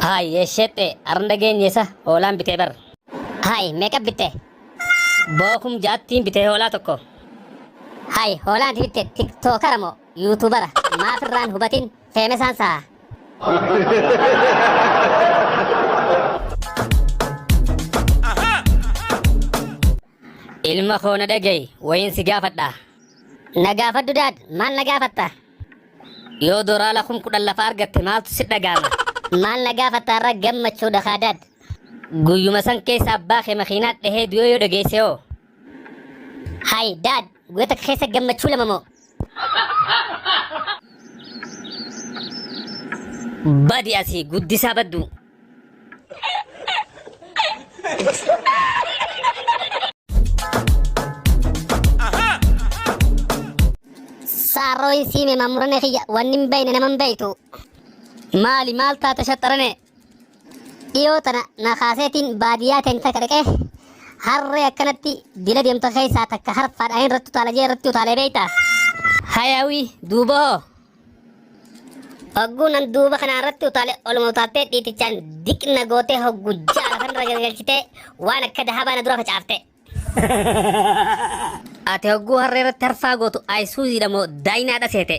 Haay eesheexxe arra dhageenye isa hoolaan bitee bar. Haay meeqa bitte? Bookum ja'attiin bitee hoolaa tokko. Haay hoolaan ati bitte tiktookara moo yuutuubara? Maaf irraan hubatin feemesaan sa'a. Ilma koo na dhaga'i wayiin si gaafadha. Na gaafadhu daad maal na gaafatta? Yoo doraala 10,000 lafa argatte maaltu si dhaga'ama? Maal na gaafatta irra gammachuudha kaa daad. Guyyuma san keessa abbaa kee makiinaa dhahee du'ee yoo dhageesse hoo? Haay daad guyyaa takka keessa gammachuu lama moo? Badi asii guddisaa badduu. Saarroo hin siime maamurane kiyya wanni hin beeyne nama hin beeytu. Maali maal taate shaxxarane? Dhiyoo tana na kaaseetiin baadiyyaa teen takka dhaqee harree akkanatti dila deemtu keessaa takka harfaadhaan irratti utaala jee irratti utaalee beeyta. Hayawi duuba hoo? Hogguu nan duuba kanaa irratti utaale oluma utaaltee dhiitichaan diqna gootee hoggu ja'a lafarra galagalchitee waan akka dahabaa na dura facaafte. Ati hogguu harree irratti harfaa gootu ayisuuziidha moo daayinaadha seete?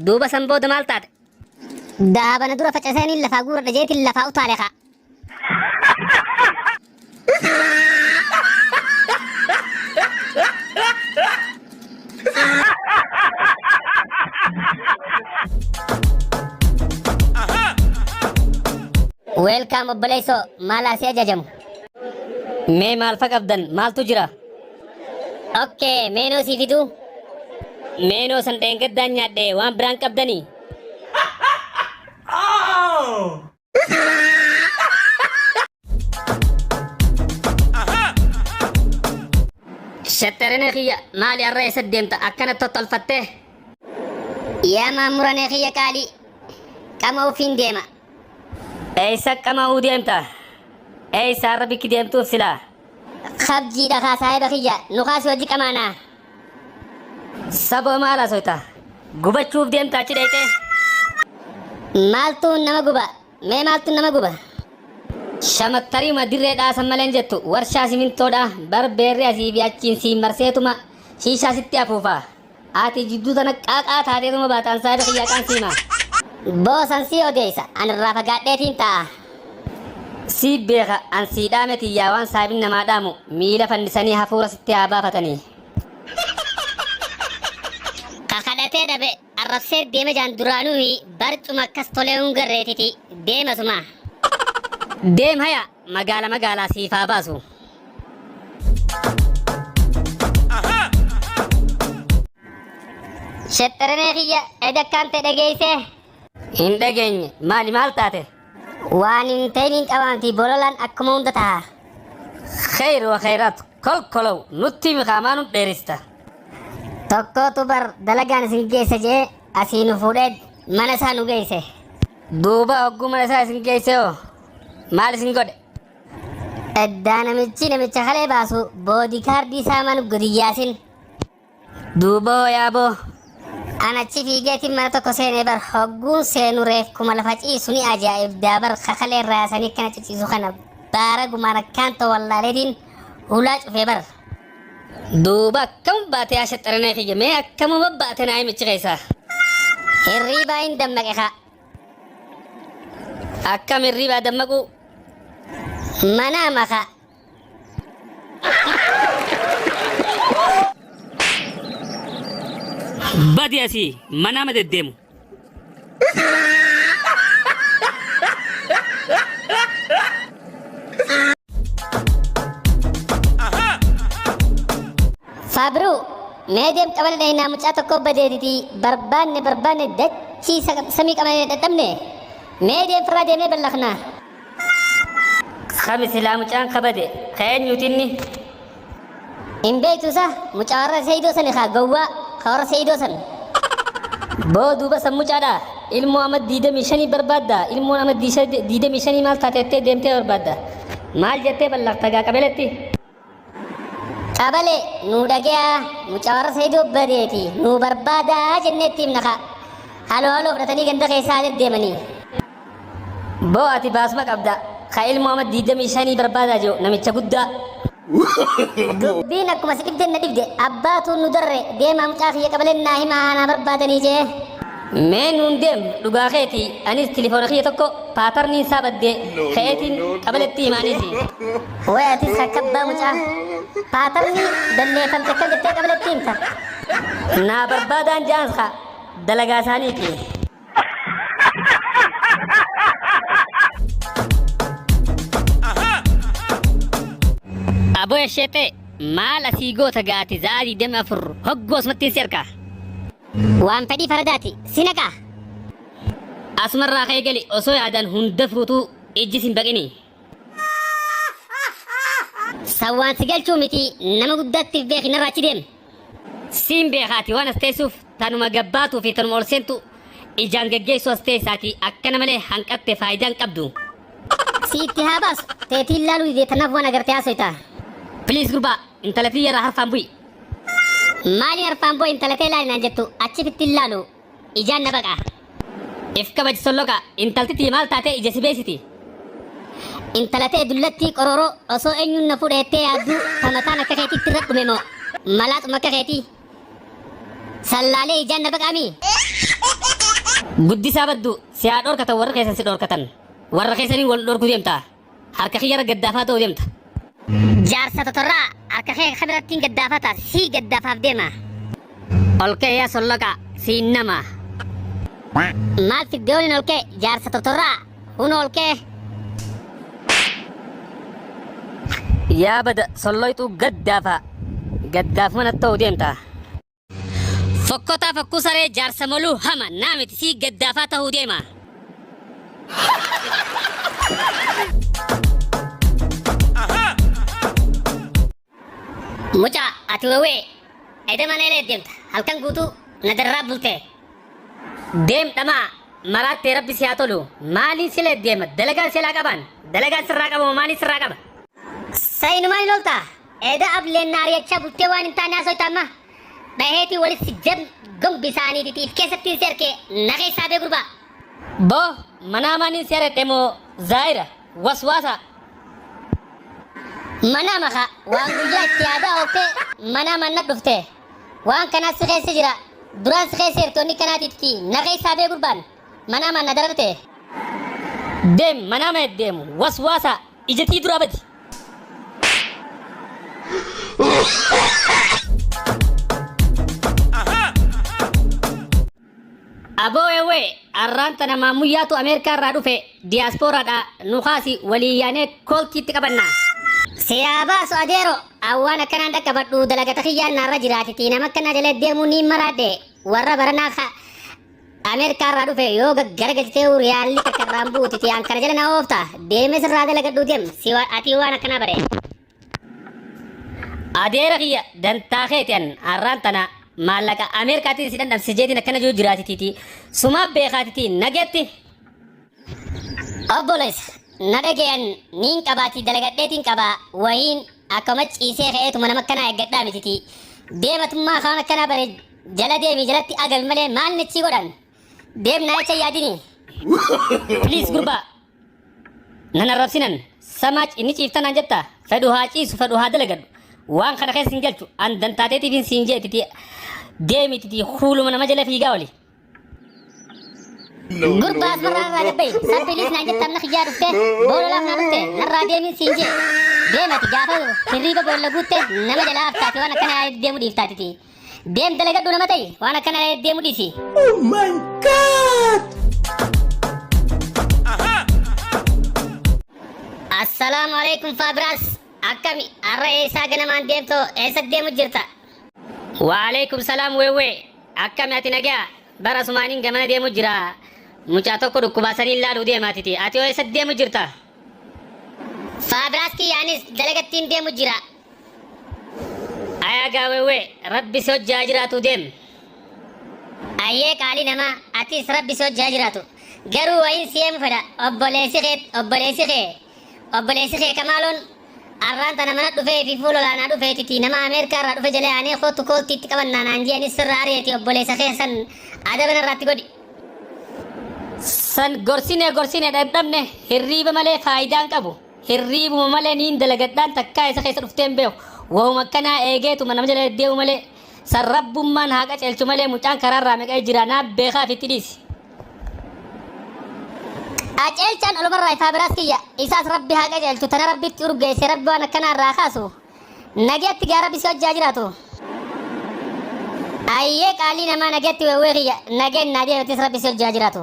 Duuba san booda maal taate? Dahaba na dura facasanii lafaa guuradha jeetiin lafaa utaale kaa. Weelkaam obboleessoo maal asii ajajamu? Mee maal fa qabdan maaltu jira? Okkee meenoo sii fiduu? Meenoo san dheengaddaan nyaadhe waan biraan qabdanii? Shaxxarina kiyya maali har'a eessa deemta akkana tottolfattee? Yaa maamuranee kiyya qaalii qama ofiin deema. Eessa qama'uu deemta? Eessa har'a bikki deemtuuf silaa? Kabjiidha kaa saahiba kiyya nu kaasi hojii qamaanaa. Saboo maal haasofta? Gubachuuf deemta achi dheeyxee? Maaltu nama guba? Mee maaltu nama guba? Shamattariuma dirree dhaasan malee hin jettu. Warshaa simintoodha. Bar beerri asii fi achiin siin marseetuma shiishaa sitti afuufa. Ati jidduu tana qaaqaa taateetuma baata an saahiba kiyyaa qaan siima. Boosan sii odeessa an irraa fagaadheetiin taa'a. Sii beeka an sii dhaame tiyyaa waan saahibni namaa dhaamu miila fannisanii hafuura sitti haa baafatanii. Ka kadhatee dhabe arrabsee deema jaan duraanuuhi barcuma akkas tolee hun garreetiti deema suma. Deem haya magaala magaalaa siif haa baasu. Shexxerenee kiyya eda akkaan ta'e dhageessee. Hin dhageenye maali maal taate? Waan hin ta'iniin qabamti bololaan akkuma hunda taha. Kheyr wa kheyraat kolkolow nutti himi kaa maa nu dheerista. Tokkootu bar dalagaan isin geessa je'ee asii nu fuudhee mana isaa nu geesse. Duuba hogguu mana isaa isin geesse hoo maal isin godhe? Eddaa namichi namicha kalee baasu boodikaardii isaa mana gadi yaasin. Duuba hoo yaaboo? An achi fiigeetiin mana tokko seenee bar hogguun seenu reef kuma lafa ciisu ni ajaa'ibdaa bar kakalee raasanii kana ciciisu kana baara gumaan akkaan ta'u wallaaleetiin hulaa cufee bar. Duuba akkam baate yaa shaxxaranee kiyya mee akkamuma baate naa himichi keessaa. Hirriibaa hin dammaqe kaa. Akkam hirriibaa dammaquu? Manaa makaa. Badi asii manaama deddeemu. Fabruu mee deem qabale dhahinaa mucaa tokko badeetiti barbaanne barbaanne dachii samii qabane dadhabne mee deem firraa deemnee ballaqnaa. Kami silaa mucaan kabade ka eenyuuti inni? Hin beektu isa mucaa warra Seydoo sani kaa gowwaa ka warra Seydoo san. Boo duuba san mucaadha ilmoo ama diidamii shanii barbaadda ilmoon ama diidamii shanii maal taate jettee deemtee barbaadda maal jettee ballaqta gaa qabeletti. Qabale nuu dhage'aa mucaa warra Seydoo badeeti nuu barbaadaa jennee itti himna kaa. Haloo haloo fudhatanii ganda keessaa deddeemanii. Boo ati baasuma qabda. Ka ilmoo ama 25 barbaadaa jiru namicha guddaa. Dubbiin akkuma si dhibdeen na dhibde abbaatu nu darre deemaa mucaa kiyya qabaleen naa himaa haa naa barbaadanii jee. Mee nuun deem dhugaa keeti anis tilifoona kiyya tokko paatarniin isaa baddee ka'eetiin qabaletti himaaniisi. Way atis akka abbaa mucaa paatarnii balleeffamte akkam jettee qabaletti himta. Naa barbaadaan ja'ans ka dalagaa isaaniiti. Aboo esheexee maal asii goota gaati za'aa 24 hogguu asumattiin si arka. Waan fedhii faradaati si naqaa. Asumarraa ka'ee gali osoo yaadan hunda fuutuu ijji sin baqini. San waan si galchuu miti nama guddaatti if beeki narraa achi deem. Siin beekaati waan as teessuuf tanuma gabbaatuu fi tanuma ol seentu ijaan geggeessuu as teessaati akkana malee hanqatte faayidaa hin qabdu. Si itti haa baasu teetiin laaluu didee tanaaf waan agarte haasoyta. Please gurbaa intala tiyya irraa harfaan bu'i. Maaliin harfaan bu'a intala tee laali naan jettu achifitti hin laalu ijaan na baqa. If kabaji solloqa intalti tiyya maal taatee ija si beeysiti. Intala tee dullattii qorooroo osoo eenyuun na fuudha jettee yaadduu ta mataan akka keetiitti irra dhume moo malaaxuma akka keetii. San laalee ijaan na baqaamii. Guddisaa baddu si haa dhorkatan warri keessan si dhorkatan. Warra keessaniin wal dhorkuu deemta. Harka kiyyarra gaddaafaa ta'uu deemta. Jaarsa totorraa harka kee kamirattiin gaddaafata sii gaddaafaaf deema. Ol ka'e yaa solloqaa siin nama. Maal fidde waliin ol ka'e jaarsa totorraa hunoo ol ka'e. Yaa bada solloyxuu gaddaafaa gaddaafuma natti ta'uu deemta. Fokkotaa fokkuu saree jaarsa moluu hama naa miti sii gaddaafaa tahuu deema. Mucaa ati wewee eda mana elee deemta halkan guutuu na darraa bultee. Deem dhamaa maraattee rabbi si haa tolu maaliin silee deema dalagaan silaa qabaan dalagaan sirraa qaba moo maaliin sirraa qaba. Sayinumaan hin ooltaa Eda ableen na ari'achaa bultee waan hin taane haasoyta amma. Dhaheetii walitti si jab gombisaaniititi if keessattiin si arke na keessaa bee gurbaa. Boo manaa maaniin si aredhe moo zaayira waswaasa. Manaa maka waan guyyaa itti yaadaa ooltee manaa manna dhufte. Waan kanaa si keessa jira duraan si keessa jirti onni kanaatiitti na keessaa bee gurbaan manaa manna dararte. Deem manaa mana deemu waswaasa ija tii duraa badi. Aboo weewwee arraan tana maammuyyaatu Ameerikaa irraa dhufe diyaaspooraadha nu kaasi walii yaanee kooltiitti qabanna. Siyaa baasu adeero awwaan akkanaan dhaqqabadhu dalagata kiyyaan naarra jiraatiti nama akkanaa jala deemuu niin maraadhe warra baranaa ka Ameerikaa irraa dhufe yoo gaggaragalchitee riyaalli takka irraan bu'uutiti an kana jala na oofta deemee sirraa dalagadhuu deem si atii waan akkanaa bare. Adeera kiyya dantaa keeti an arraan tana maallaqa Ameerikaatiin si dhandhamsi jeetiin akkana jiru jiraatitiiti sumaa beekaatiti nageetti. Obboleessa na dhagayan niin qabaatii dalagadheetiin qabaa wayiin akkuma ciisee ka'eetuma nama akkanaa eeggadhaa mititi deematummaa kaan akkanaa bare Jala deemi jalatti agami malee maal nichii godhan? Deem naa jecha yaadini. Please gurbaa. Nan arrabsinan. Samaach inni ciifta naan jetta. Fedhu haa ciisu fedhu haa dalagadhu. Waan kana keessa hin galchu. An dantaateetiif siin jeetiti. Deemititi huuluma nama jala fiigaa oli. Gurbaa asmarraa irraa gabba'i. Sabbiliis naan jetta amna kiyyaa dhufte. Boololaaf naa dhufte. Narraa deemin siin jee. Deemati gaafa hirriiba boolla guutte nama jalaa haftaati waan akkana deemu dhiiftaatiti. Deem dalagadhu nama ta'i waan akkana deemu dhiisi. Oh my God! Assalaamu alaikum Faabiraas. Akkami har'a eessaa ganamaan deemtoo eessa deemu jirta? Waalaikum salaam weewwee. Akkami ati nagaa bara sumaaniin gamana deemu jira. Mucaa tokko dhukkubaasanii laaluu deemaatiti. Ati hoo eessa deemu jirta? Faabiraas kiyyaanis dalagattiin deemu jira. Ayaa gaawewee rabbi si hojjaa jiraatu deem. Ayyee qaalii namaa atis rabbi si hojjaa jiraatu. Garuu wayiin si eemu fedha obboleessi kee obboleessi kee obboleessi kee kamaaloon arraan tana mana dhufee fi fuula olaanaa dhufeetiti nama Ameerikaa irraa dhufe jala yaanee kootu kooltiitti qabannaa naan je'anis sirra ari'ati obboleessa kee san adaba narraatti godhi. San gorsine gorsine dhabdhabne hirriiba malee faayidaan qabu. Hirriibuma malee niin dalagadhaan takkaa isa keessa dhufteen beeku. Wahuma akkanaa eegeetuma nama jala deddeemu malee. San rabbummaan haa qaceelchu malee mucaan karaarraa meqee jira naa beekaa fitti dhiisi. Qaceelchaan olumarraa ifaa biraas kiyya isaas rabbi haa qaceelchu tana rabbitti urgeesse rabbi waan akkanaa irraa kaasu. Nagayatti gaa rabbi si hojjaa jiraatu. Ayyee qaalii namaa nagayatti weewwee kiyya nageen naa deebitis rabbi si hojjaa jiraatu.